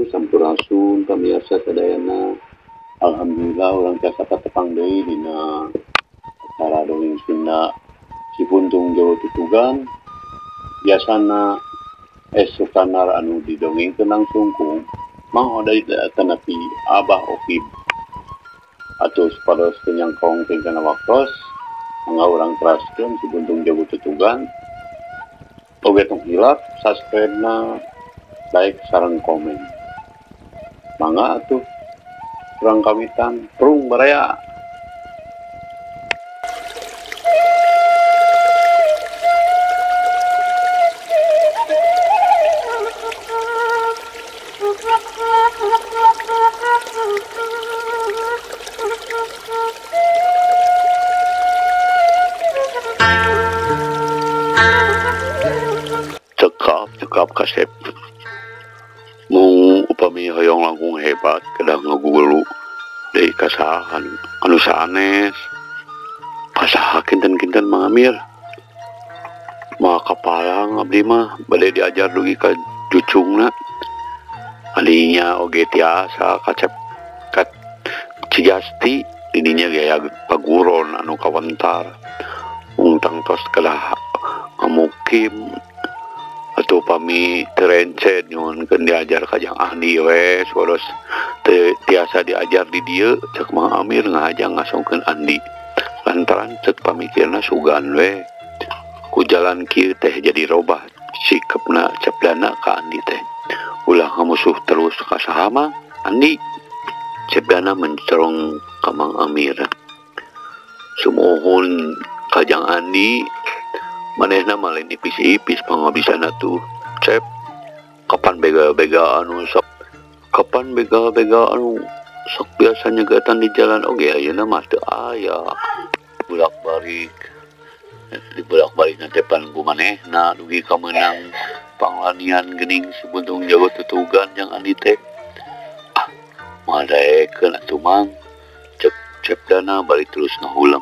Sampurasun pamirsa sadayana. Alhamdulillah urang tiasa patepang deui dina acara dongeng Sunda Si Puntung Jago Tutugan. Biasana Sukanar anu didongengkeun langsung ku Mang Oday tanapi Abah Okib. Atuh supados teu nyangkong tingkana waktos, mangga urang teraskeun Si Puntung Jago Tutugan. Oge tong hilap subscribe-na, like sareng komen. Mangga atuh urang kawitan prung baraya. Cekap kasep mung upami hoyong langkung hebat kedah ngagugulu deui kasahan anu sanes kasaha kinten-kinten Mang Amir mah kapalang abdi mah bade diajar dugi ka cucungna adinya oge tiasa kacep kat Cigasti didinya gaya paguron anu kawentar mung tangtos kedah ngamukim atau pami terencet nyuhunkeun diajar ka Jang Andi we supados teu tiasa diajar di dieu cek Mang Amir ngahajang ngasongkeun Andi lantaran cek pamikirna sugan we ku jalan kieu teh jadi robah sikepna cepdana ka Andi teh ulah ngamusuh terus ka saha mah Andi cepdana mencerong ka Mang Amir sumuhun ka Jang Andi manehna mah lain ipis-ipis pangabisana tuh cep kapan bega-bega anu sok kapan bega-bega anu sok biasa nyegatan di jalan oge ayeuna mah teu aya bolak-balik di bolak-balik na teh pan ku manehna dugi ka meunang panglanian geuning Si Puntung Jago Tutugan Jang Andi teh ah moal daekeun atuh Mang cep cep dana balik terus ngahuleng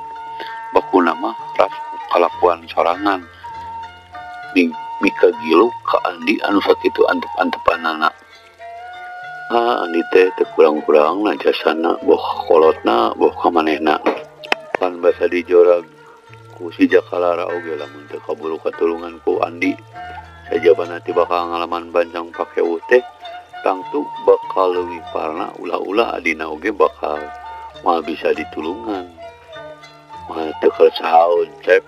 bakuna mah ras kalakuan sorangan mika gilu ka Andi anu sakitu antep-antepanana. Ah Andi teh teu kurang-kurangna jasana boh kolotna boh ka manehna pan basa dijorag ku si Jakalara oge lamun teu kaburu katulungan ku Andi sajabana ti bakal ngalaman bancang pakewuh teh tangtu bakal leuwih parna ulah-ulah adina oge bakal moal bisa ditulungan mah teu kersaon cep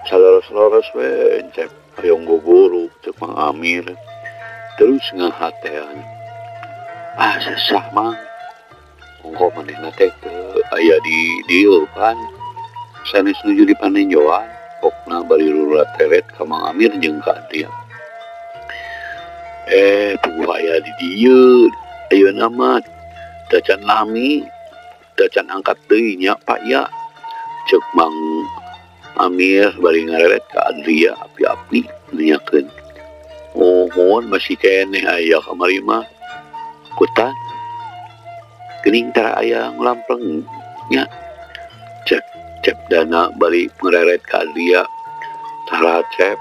saleros-leros we cep hoyong guguru cek Mang Amir terus ngahatean ah sesah Mang ongko manehna teh teu aya di dieu pan sanes nuju di paninjoan pokna bari rurat teret ka Mang Amir jeung ka Adria puguh aya di dieu ayeuna mah tacan lami tacan angkat deui nya Pak ya cek Mang Amir bari ngareret ka Adria api-api nanyakeun mohon masih keneh aya kamari mah kutan geuning tara aya ngulampleng nya cek cep dana bari ngareret ka Adria tara cep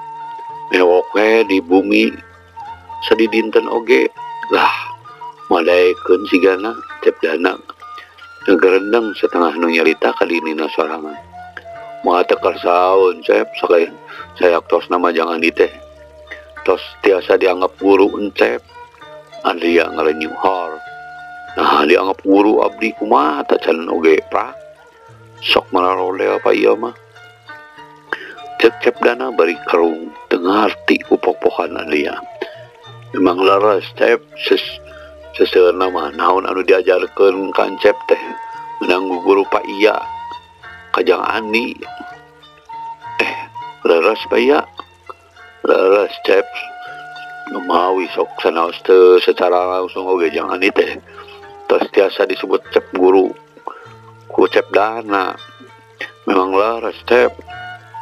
mewok we di bumi sadidinten oge lah madaekeun sigana cep dana ngagerendeng setengah nu nyarita ka dinina sorangan moal teu karsaon cep sakali sayaktosna mah Jang Andi teh tos tiasa dianggap guru encep Adria ngarenyuhor nah dianggap guru abdi kumaha tacan oge prak sok mararole apa ieu mah cek cep dana bari kerung teu ngarti ku pok-pokan Adria memang leres cep seseurna mah naon anu diajarkeun ka Encep teh meunang guru Pak Iya ka Jang Andi leres Pak Iya leres cep mawi sok sanaos teu secara langsung oge Jang Andi teh tos tiasa disebut cep guru ku cep dana memang leres cep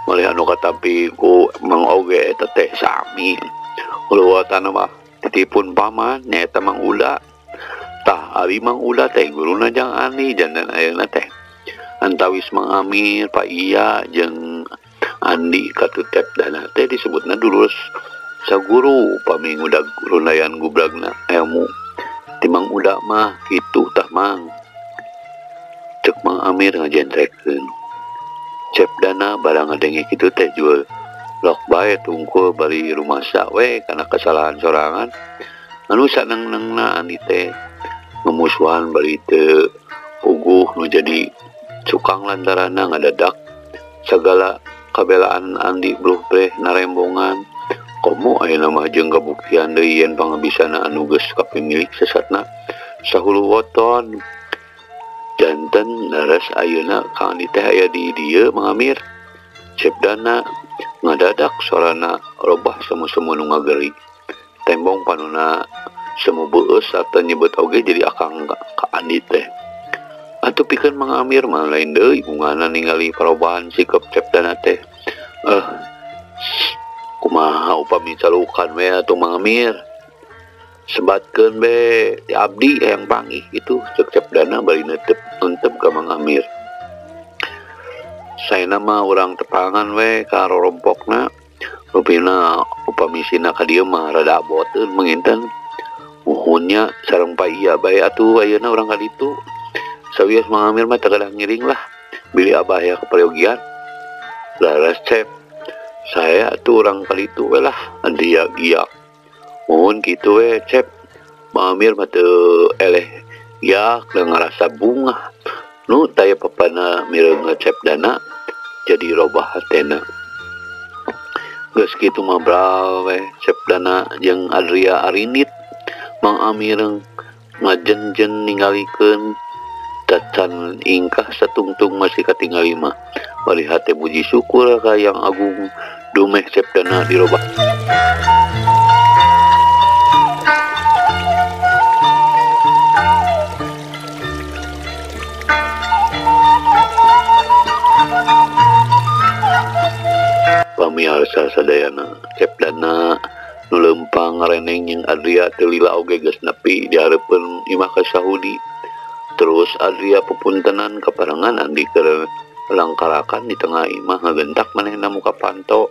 malih anu katampi ku Mang Oge eta teh sami uluwatana mah titipun paman nyaeta Mang Uda tah ari Mang Uda teh guruna Jang Andi janten ayeuna teh antawis Mang Amir Pak Iya jeung Andi katutep dana teh disebutna dulur saguru upami ngudag runayan gubragna ilmu Ti Mang Uda mah kitu tah Mang. Cek Mang Amir ngajentrekeun. Cep Dana barang ngadenge kitu teh jual lok bae tungkul bari rumasa we kana kesalahan sorangan. Anu saneng-nengna Andi teh ngemusuhan bari teu puguh nu jadi cukang lantaranna ngadadak sagala kabelaan Andi bluh teh narembongan. Komo ayeuna mah jeung kabuktian deui yen pangabisana anu geus kapimilik sesatna sahulu weton. Janten leres ayeuna Kang Andi teh aya di dieu Mang Amir. Cep Dana ngadadak sorana robah semu-semu nu ngageri. Tembong panuna semu beueus sarta nyebut oge jadi akang ka Andi teh. Atuh pikeun Mang Amir mah lain deui bungana ningali perubahan sikap Cep Dana teh. Kumaha upami calukan we atuh Mang Amir. Sebatkeun be ti abdi hayang panggih kitu cek Cep Dana bari neuteup nuntep ka Mang Amir. Saena mah urang tepangan we ka rorompokna. Rupina upami sina ka dieu mah rada aboteun menginten. Muhunnya sareng pa iya bae atuh ayeuna urang ka ditu. Sawios Mang Amir mah teu kadah ngiring lah bilih abah aya kaperyogian. Laras Cep, saya atuh urang ka ditu we lah Andria giak. Muhun kitu we Cep. Mang Amir mah teu eleh giak da ngarasa bungah. Nu taya papana mireung Cep Dana jadi robah hatena. Geus kitu mah bral we Cep Dana jeung Adria arinit. Mang Amir ngajen-jen ningalikeun tacan ingkah satungtung masih katingali mah. Bari hate puji syukur ka Yang Agung dumeh Cep Dana dirobah. Pamiarsa sadayana Cep Dana nu leumpang ngareneng jeung Adria teu lila oge geus nepi di hareupeun imah ka Sahudi. Terus Adria pepuntenan kaparengan Andi keur langkarakan di tengah imah ngagentak manehna muka panto.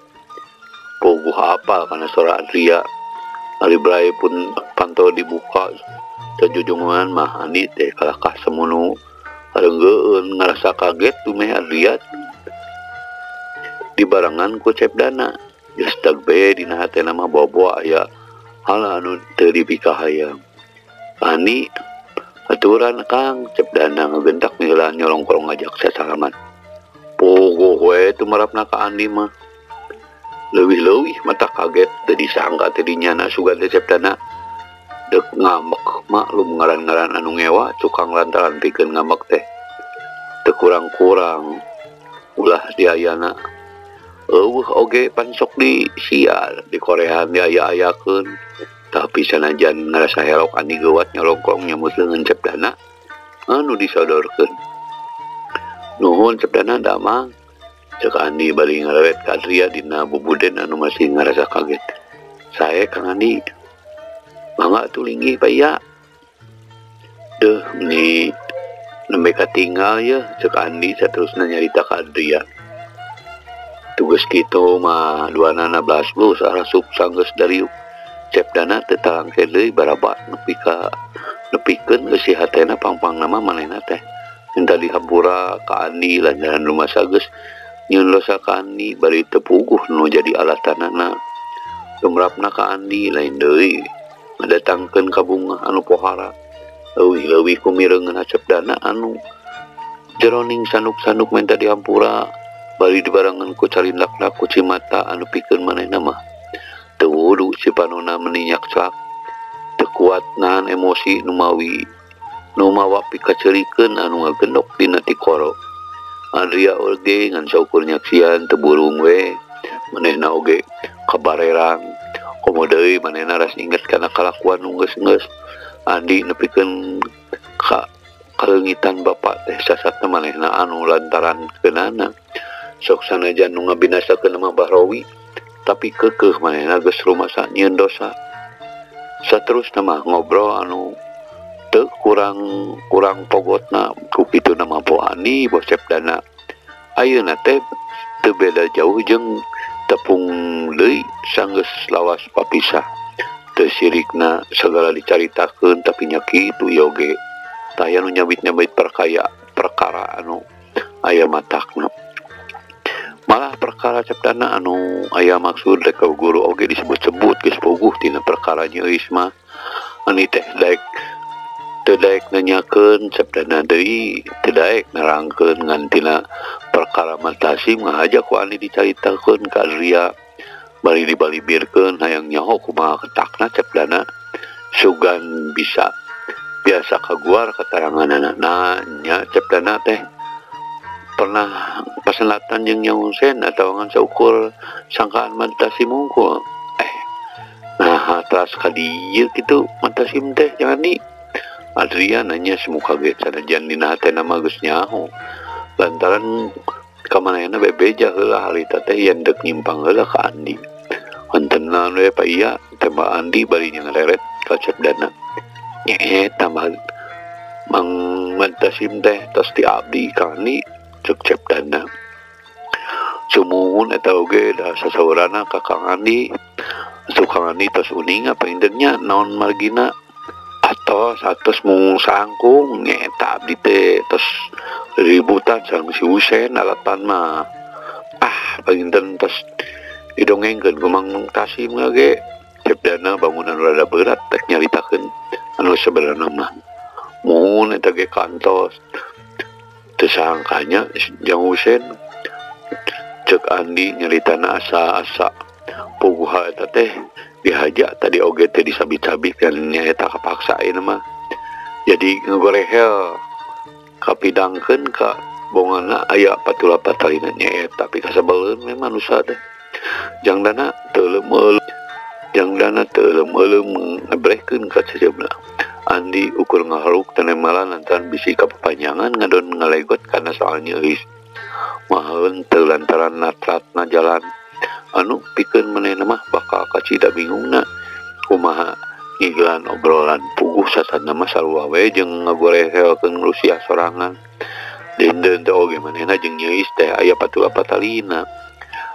Puguh apal kana sora Adria. Ari bray pun panto dibuka sajujungan mah Andi teh kalakah semunu areunggeun ngarasa kaget dumeh Adria dibarengan ku Cep Dana. Geus tag bae dina hatena mah bobo aya hal anu teu dipikahayang. Ani aturan Kang, Cep Dana ngagentak milah nyolongkorong ngajak sasalaman. Puguh we tumarapna ka Andi mah. Leuwih-leuwih mata kaget teu disangka teh dinyana sugan teh Cep Dana dek ngambek maklum ngaran-ngaran anu ngewa cukang lantaran pikeun ngambek teh. Teu kurang-kurang ulah diayana. Eueuh oge pansok di siar di korehan diaya-ayakeun. Tapi sanajan ngarasa helok Andi geuwat nyolongkong nyamut leungeun Cep Dana anu disodorkeun. Nuhun Cep Dana damang. Cek Andi bari ngarewet ka Adria dina bubuden anu masih ngarasa kaget. Sae Kang Andi. Mangga atuh linggih pa iya. Deuh meni nembe katinggal yeuh cek Andi saterusna nyarita ka Adria. Tugas kitu mah duanana belas blus arasup sanggeus dariuk. Cep Dana teu talangke deui baraba nepi ka nepikeun eusi hatena pangpangna mah manehna teh. Minta dihampura ka Andi lantaran rumasa geus nyieun dosa ka Andi bari teu puguh nu jadi alasanana. Tumrapna ka Andi lain deui ngadatangkeun ka bunga anu pohara. Leuwih-leuwih ku mireungeun Cep Dana anu jeroning sanuk-sanuk minta dihampura bari dibarengan ku calindakna ku cimata anu pikeun manehna mah. Teu wudu si panona meninyak celak. Teu kuat nahan emosi numawi numawa pikaceurikeun anu ngagendok dina tikoro. Adria oge ngan saukur nyaksian teu burung we manehna oge kabarerang. Komo deui manehna ras inget kana kalakuan nu geus-geus. Andi nepikeun ka kaleungitan bapak teh sasatna manehna anu lantaran keunana. Sok sanajan nu ngabinasakeun mah Bahrawi tapi keukeuh manehna geus rumasa nyieun dosa. Saterusna mah ngobrol anu teu kurang pogotna ku kituna mah po Andi bo Cep Dana. Ayeuna teh teu beda jauh jeung tepung deui sanggeus lawas papisah. Teu sirikna segala dicaritakeun tapi nya kitu ieu oge. Tah aya nu nyabit-nyabit perkara anu aya matakna. Malah perkara Cep Dana anu aya maksud rek ka guru oge disebut-sebut geus puguh tina perkara nyeuis mah. Ani teh daek teu daek nanyakeun Cep Dana deui, teu daek nerangkeun ngan tina perkara Matasim ngahaja ku Andi dicaritakeun ka Adria. Bari dibalibirkeun hayang nyaho kumaha ketakna Cep Dana sugan bisa biasa kaguar keteranganana. Nya Cep Dana teh pernah pasenlatan jeung Nya Husen atawa ngan saukur sangkaan Matasim hungkul. Nah teras ka dieu kitu Matasim teh jangan di Adria nanya semu kaget sanajan dina hatena mah geus nyaho lantaran kamanehna bebeja heula harita teh yen deuk nyimpang heula ka Andi. Hontenan we pa iya tembak Andi bari ngareret ka Cep Dana. Nyeeta mah Mang Matasim teh tos ti abdi ka Andi ceuk Cep Dana. Sumuhun eta oge da sasaurana ka Kang Andi. Atuh Kang Andi tos uninga panginten nya naon margina. Atos mung sangkung nyeta abdi teh tos ributan sareng si Husen alatan mah. Panginten tos didongengkeun ku Mang Tasim ge. Cep Dana bangunan rada berat tek nyaritakeun anu sebenarna mah. Mun eta ge kantos teu sangkanya Jang Husen ceuk Andi nyaritana asa-asa puguha eta teh dihaja tadi oge teh disabit-sabit kan nyaeta kapaksa ayeuna mah. Jadi ngegorehel kapidangkeun ka bongana aya patula patalina nyaeta tapi kasabeleun we manusa teh. Jang Dana teu leumeul, Jang Dana teu leumeul ngebrehkeun ka ceceubna. Andi ukur ngaharuk tenemalan lantaran bisi kapapanjangan ngadon ngalegot kana soal nyeuis. Mahaeun teu lantaran natratna jalan anu pikeun manehna mah bakal kacida bingungna kumaha ngigelan obrolan puguh satana mah sarua we jeung ngagorehelkeun Rusia sorangan. Deundeun teh oge manehna jeung nyeuis teh aya patula patalina.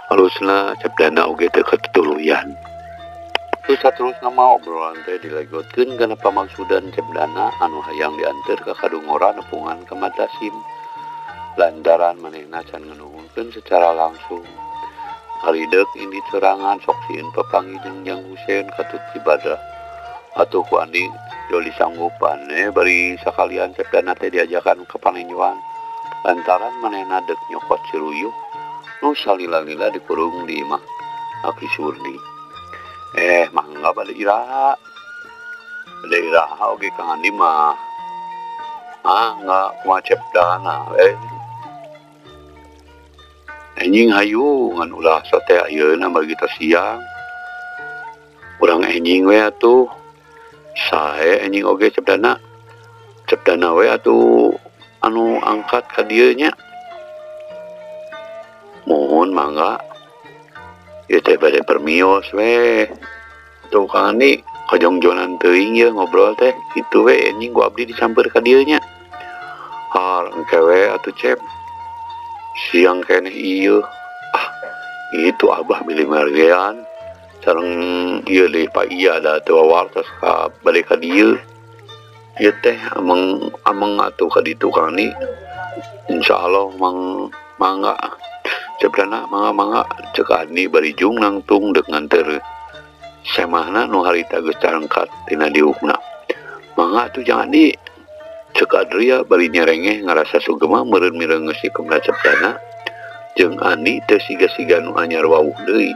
Alusna Cep Dana oge teu katutuluyan. Terus saterusna mah obrolan teh dilegotkeun kana pamaksudan Cep Dana anu hayang dianteur ka kadungora nepungan ka Matasim. Lantaran manehna can nganuhunkeun secara langsung. Harideuk indi serangan sok sieun papanggih jeung Jang Husen katut ibadah. Atuh ku Andi jol disanggupan bari sakalian Cep Dana teh diajakan ka panenjoan. Lantaran manehna deuk nyokot si Ruyuh nu salila-lila dikurung di imah Aki Surdi. Mangga bade iraha. Bade iraha oge Kang Andi mah. Mangga kumaha Cep Dana Enjing hayu ngan ulah sate ayeuna bagi tos siang. Urang enjing we atuh. Sae enjing oge Cep Dana. Cep Dana we atuh anu angkat ka dieu nya. Mohon mangga. Ieu teh bade permios we. Tuh Kang Andi kajongjonan teuing ye ngobrol teh kitu we enjing ku abdi disamper ka dieu nya. Har engke we atuh Cep. Siang keneh ieu. Itu abah milih margean sareng ieu deui Pa Iya da teu wawartos ka bade ka dieu. Ieu teh ameng ameng atuh ka ditu Kang Andi. Insyaallah mang mangga. Cep Dana mangga mangga ceuk Andi bari jung nangtung deuk nganteur semahna nu harita geus carangkat tina diukna. Mangga atuh Jang Andi. Ceuk Adria bari nyerengeh ngarasa sugema meureun mireung sikemna Cep Dana jeung Andi teu siga-siga nu anyar wawuh deui.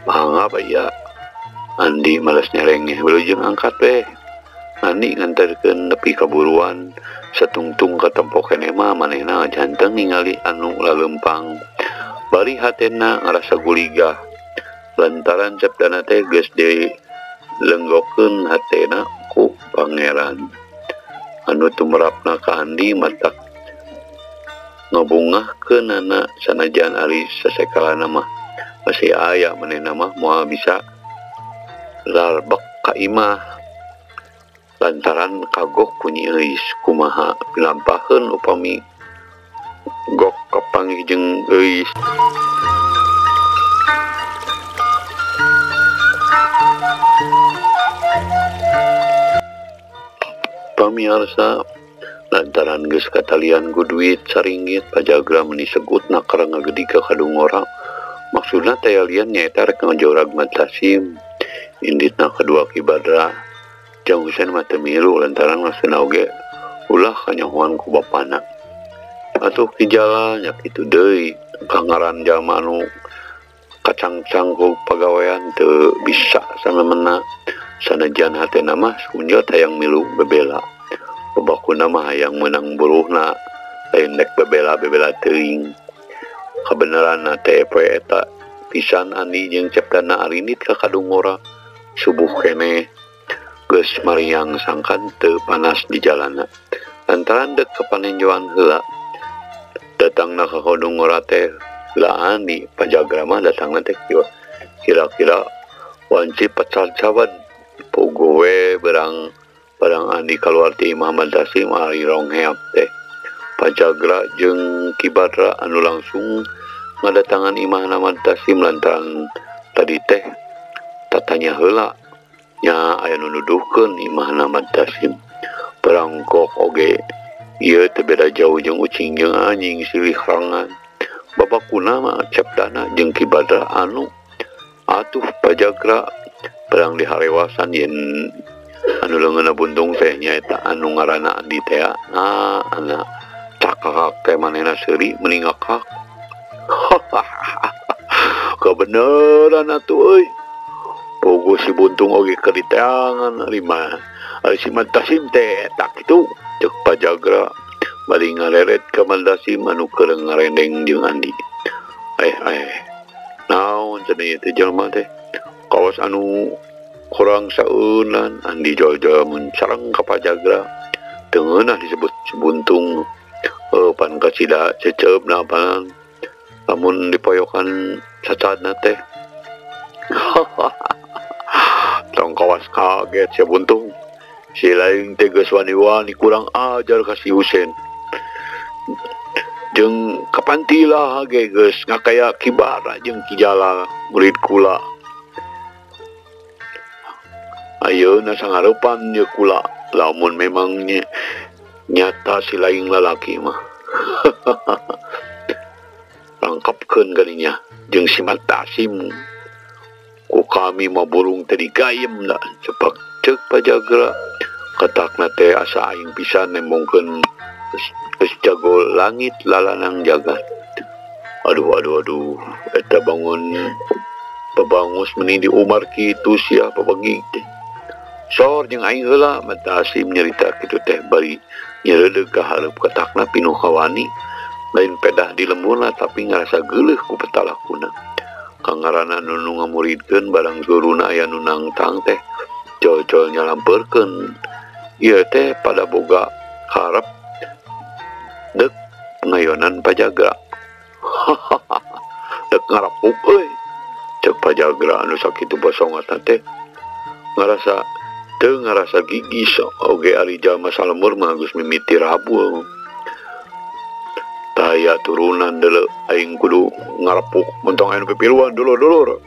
Mangga pa iya. Andi males nyerengeh wilujeng angkat we. Andi nganterkeun nepi ka buruan satungtung ka tempo keneh mah manehna janteng ningali anu laleumpang. Bari hatena ngarasa guligah lantaran Cep Dana teh geus dilenggokeun hatena ku pangeran. Anu tumerapna ka Andi matak ngabungahkeunana sanajan ari sasekalana mah masih aya manehna mah moal bisa larbek ka imah lantaran kagok ku Nyi Euis kumaha pilampaheun upami gok kapanggih jeung Euis. Pamiarsa lantaran geus katalian ku duit saringgit Pajagra meuni segut nakar ngagedi ka Kadungora. Maksudna tayalian nyaeta rek ngajorag Mad Tasim. Inditna kadua Ki Badra. Jang Husen mah teu milu lantaran maksudna oge ulah kanyahoan ku bapana. Atuh Ki Jala nya kitu deui kangaran jalma anu kacangcang ku pagawean teu bisa samemena. Sanajan hatena mah sunjot hayang milu bebela. Babakuna mah hayang meunang buruhna lain dek bebela-bebela teuing. Kabeneranna teh poe eta pisan Andi jeung Cepdana arinit ka Kadungora. Subuh keneh geus mariang sangkan teu panas di jalana. Lantaran dek ka panenjoan heula. Datangna ka Kadungora teh heula Andi Pajagra mah datangna teh kira-kira wanci pacal-cawad. Puguh we berang barang Andi kaluar ti Imah Mad Tasim ari rongheap teh. Pajagra jeung Ki Badra anu langsung ngadatangan imahna Mad Tasim lantaran tadi teh tatanya heula nya aya nu nuduhkeun imahna Mad Tasim. Barangkok oge ieu teh beda jauh jeung ucing jeung anjing silih rangan. Babakuna mah Cepdana jeung Ki Badra anu atuh Pajagra perang di harewasan yen anu leungeunna buntung teh nyaeta anu ngaranna Andi teh nah anak cakakak teh manehna seuri meuni ngakak. Kabeneran atuh euy. Puguh si buntung oge keur diteangan ari mah ari si Mad Tasim teh eta kitu ceuk Pajagra bari ngareret ka Mad Tasim anu keur ngarendeng jeung Andi. Naon cenah ieu teh jelema teh kawas anu kurang saeunan. Andi jol-jol mun sareng ka Pajagra teu ngeunah disebut si buntung. Pan kacida ceceupna pan lamun dipoyokan cacadna teh. Tong kawas kaget si buntung. Si lain teh geus wani-wani kurang ajar ka si Husen. Jeung kapantilah ge geus ngakaya Ki Bara jeung Ki Jala murid kula. Ayeuna sangarepan ye kula lamun memang nyata si lain lalaki mah. Rangkapkeun geuning nya jeung si Mad Tasim. Ku kami mah burung teh digayem da cepak ceuk Pajagra. Katakna teh asa aing pisan nembongkeun geus jago langit lalanang jagat. Aduh aduh aduh eta bangun babangus meuni di Umar kitu sia papagig teh. Sor jeung aing heula Mad Tasim nyarita kitu teh bari nyereudeuh ka hareup katakna pinuh kawani. Lain pedah di lemburna tapi ngarasa geuleuh ku petalakuna. Kangaranna nu ngamuridkeun barang guruna aya nu nangtang teh jol-jol nyalampeurkeun. Ieu teh pada boga harep dek ngayonan Pajagra. Dek ngarapuk euy. Ceuk Pajagra anu sakitu bosongatna teh ngarasa teu ngarasa gigis oge ari jalma salemur mah geus mimiti rabul. Taya turunan deuleu aing kudu ngarepuk mentong aya nu pipiluan dulur-dulur.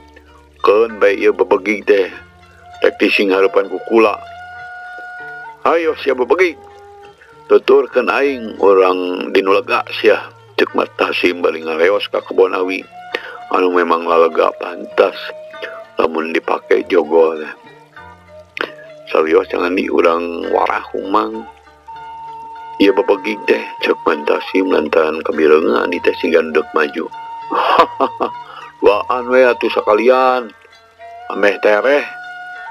Keun bae ieu bebegig teh rek tising hareupan ku kula. Ayo sia bebegig. Tuturkeun aing urang dinu lega sia. Ceuk Mad Tasim bari ngaleos ka kebon awi anu memang lalega pantas lamun dipake jogol teh. Salios jangan di urang warah humang. Ieu bebegig teh ceuk Mad Tasim lantaran kabireungan Andi teh siga deuk maju. Duaan we atuh sakalian. Ameh tereh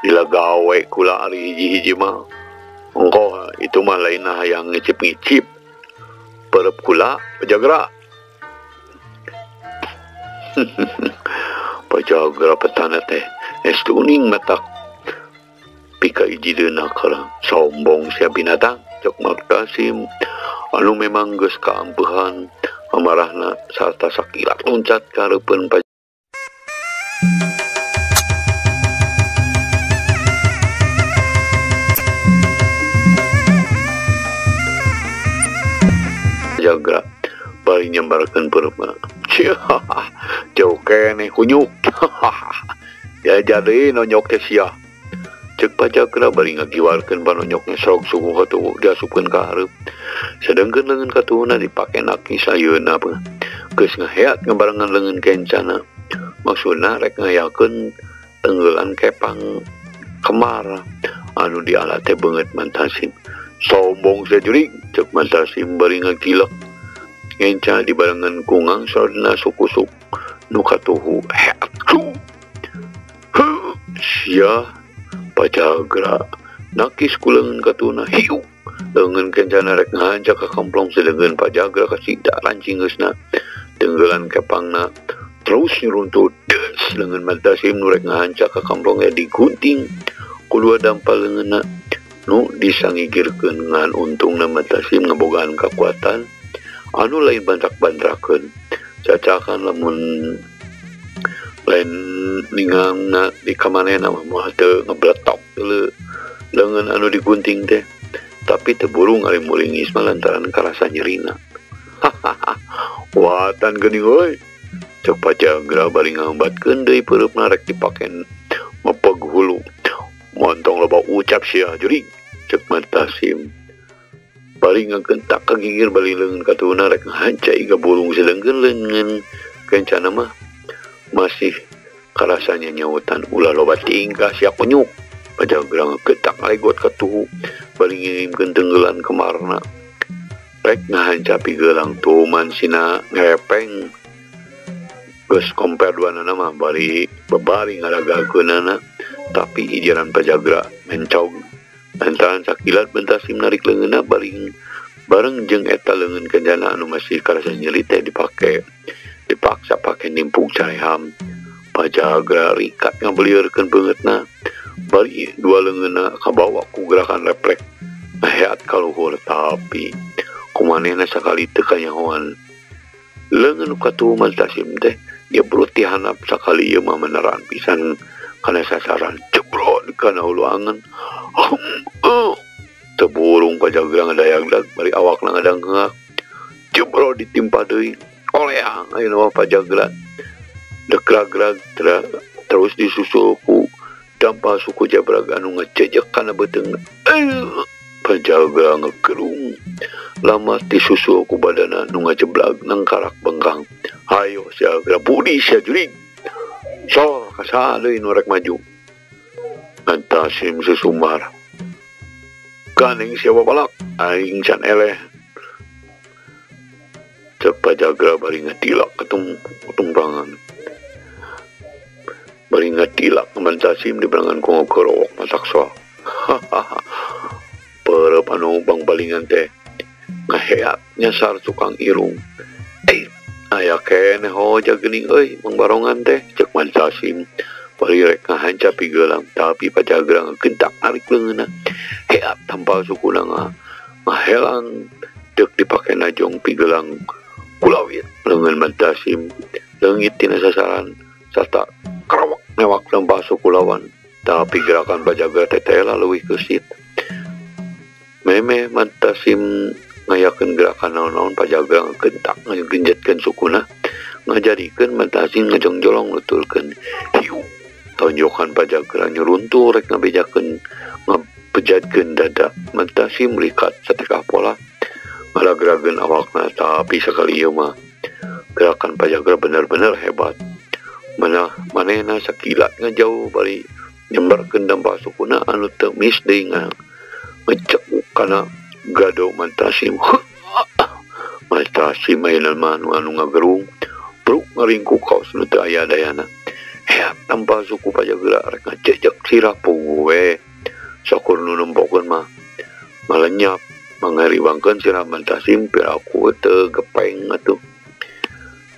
dilagawe kula ari hiji-hiji mah. Engkoh itu mah lainna hayang ngicip-ngicip. Perep kula Pajagra. Pajagra petana teh es tuning matak pika ijideuna karang sombong sia binatang ceuk Mad Tasim anu memang geus kaampehan amarahna sarta sakilat loncat ka hareupeun Pajagra bari nyambarkeun pereupna. Jauh keneh kunyuk. Ya jadi nonyok teh sia. Cek Pajagra bari ngagiwarkeun panonyok ngesrog suku katuhu diasupkeun ka hareup. Sedengkeun leungeun katuhuna dipake nakis ayeuna geus ngaheat ngabarengan leungeun kencana. Maksudna rek ngayakeun tenggelan kepang kemar anu diala teh beungeut Mantasim. Sombong sia jurig, cek Mantasim bari ngagilek. Ngenca dibarengan ku ngangsodna suku-suku nu katuhu heat. Sia Pajagra nakis ku leungeun katuhuna hiu. Leungeun kencana rek ngahancak ka kamplong sedengkeun Pajagra kasida lancing geusna. Tenggelan kepangna terus nyeruntuh des leungeun Mantasim nu rek ngahancak ka kamplong ya digunting ku dua dampal leungeunna nu disangigirkeun ngan untungna Mantasim ngabogaan kakuatan anu lain bantrak-bantrakeun. Cacakan lamun lain ningangna di kamanehna mah moal teu ngebletok leungeun anu digunting teh, tapi teu burung ari mulingis mah lantaran karasa nyerina. Watan geuning euy, cek Pajagra bari ngambatkeun deui peureupna rek dipaken mepeg hulu. Montong loba ucap sia jurig, cek Mantasim bari ngagentak ka gigir bari leungeun katuhuna rek ngahanca iga burung sedengkeun leungeun kencana mah masih karasanya nyautan ulah loba tingkah sia kunyuk. Pajagra ngegetak ngalegot katuhu bari ngirimkeun tenggelan kemarna rek ngahanca pigelang tuman sina ngerepeng. Geus compare duanana mah bari babari ngaragakeunana, tapi ijaran Pajagra mencog lantaran sakilat Mantasim narik leungeunna baring bareng jeung eta leungeun kencana anu masih karasa nyeri teh dipake dipaksa pake nimpug careham. Pajagra rikat ngabelieurkeun beungeutna bari dua leungeunna kabawa ku gerakan refleks ngaheat ka luhur, tapi kumanehna sakali teu kanyahoan leungeun nu katuhu Mantasim teh jebrut ti handap sakali ieu mah meneran pisan kana sasaran, jebrot kana hulu angen. Teu burung Pajagra ngadayagdag bari awakna ngadangkeak. Jebrot ditimpa deui oleang ayeuna mah Pajagra degrag-grag terus disusul ku dampal suku jabrag anu ngejejek kana beuteungna. Pajagra ngegerung lama disusul ku badana nu ngajeblag nangkarak bengkang. Hayo sia geura budi sia jurig, sor kasaha deui nu rek maju. Mantasim susumar ganing sia babalak aing can eleh. Cek Pajagra bari ngatilak ketumprangan bari ngatilak Mantasim di berangan ku ngogorowok masak soa. Peureub anu bangbalingan teh ngaheat nyasar tukang irung. Aya keneh hoja geuning euy mangbarongan teh, cek Mantasim bari rek ngahanca pigelang, tapi Pajagra ngagentak narik leungeunna heat tampal sukuna ngahelang deuk dipake najong pigelang kulawit. Leungeun Mantasim leungit tina sasaran sarta kerawak newak tampal suku lawan, tapi gerakan Pajagra teh teh leuwih keusit. Meme Mantasim ngayakeun gerakan naon-naon, Pajagra ngagentak ngagenjetkeun sukuna ngajadikeun Mantasim ngajongjolong nutulkeun hiu. Tonjokan Pajagra nyuruntuh rek ngabejakeun ngabejadkeun dada Mantasim likat satekah pola ngalagrageun awakna, tapi sakali ieu mah gerakan Pajagra bener-bener hebat. Mana manehna sakilat ngajauh bari nyembarkeun dampal sukuna anu teu mis deui ngecek kana gado Mantasim. Mantasim ayeuna mah anu ngagerung bruk ngaringkuk kaos nu teu aya dayana. Heat tampal suku Pajagra rek ngajejek sirah puguh we. Sakur nu nempokeun mah malenyap mangariwangkeun sirah Mantasim piraku teu gepeng atuh.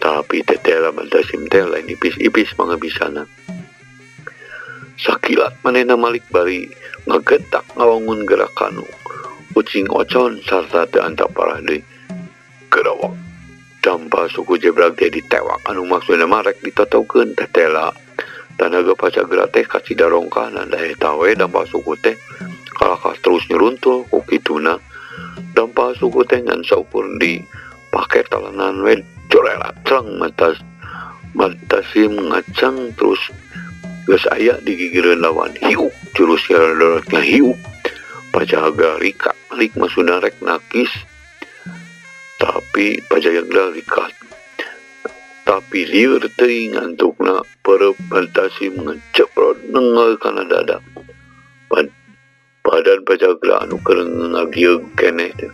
Tapi tetela Mantasim teh lain ipis-ipis mangabisana. Sakilat manehna malik bari ngagentak ngawangun gerakan ucing ocon sarta teu antap parah deui. Gerawak dampa suku jebrag teh ditewak anu maksudna mah rek ditotowkeun tetela. Tanaga Pajagra teh kacida rongkahna da eta we dampa suku teh kalakah terus nyeruntul ku kituna. Dampa suku teh ngan saukur dipake talenan we jorelat treng Mantasim ngacang terus Geus aya di gigireun lawan hiuk jurus darat hiuk. Pajaga rikak lik masuna rek nakis. Tapi Pajaga rikat. Tapi lieur teuing ngantukna perep Bantasim ngeceprot nengel kana dada. Badan Pajaga anu keur ngagieug keneh teh.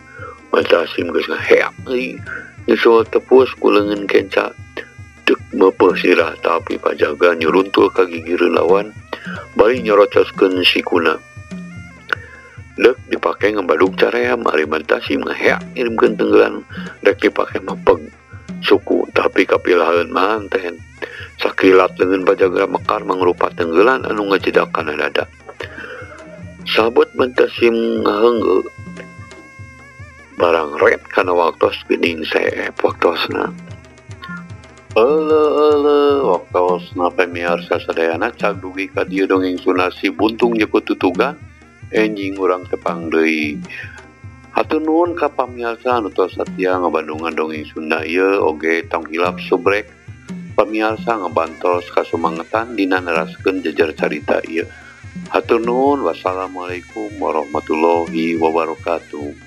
Bantasim geus ngaheak euy. Nyusul tepus ku leungeun kenca. Deuk meupeuh sirah tapi Pajaga nyuruntul ka gigireun lawan bari nyorocoskeun sikuna. Deuk dipake ngebadug caream ari Bantasim ngaheak ngirimkeun tenggelan rek dipake mapeg suku tapi kapilaheun manten. Sakilat leungeun Pajaga mekar mangrupa tenggelan anu ngajedak kana dada. Sabot Bantasim ngaheungeu barang ret kana waktos geuning seep waktosna. Euleuh waktosna pamiarsa sadayana cag dugi ka dieu dongeng Sunda Si Buntung Jeupeut Tutugan enjing urang tepang deui. Hatur nuhun ka pamiarsa anu tos satia ngabandungan dongeng Sunda ieu oge tong hilap subrek pamiarsa ngabantos kasumangetan dina neraskeun jejer carita ieu. Hatur nuhun, wassalamualaikum warahmatullahi wabarakatuh.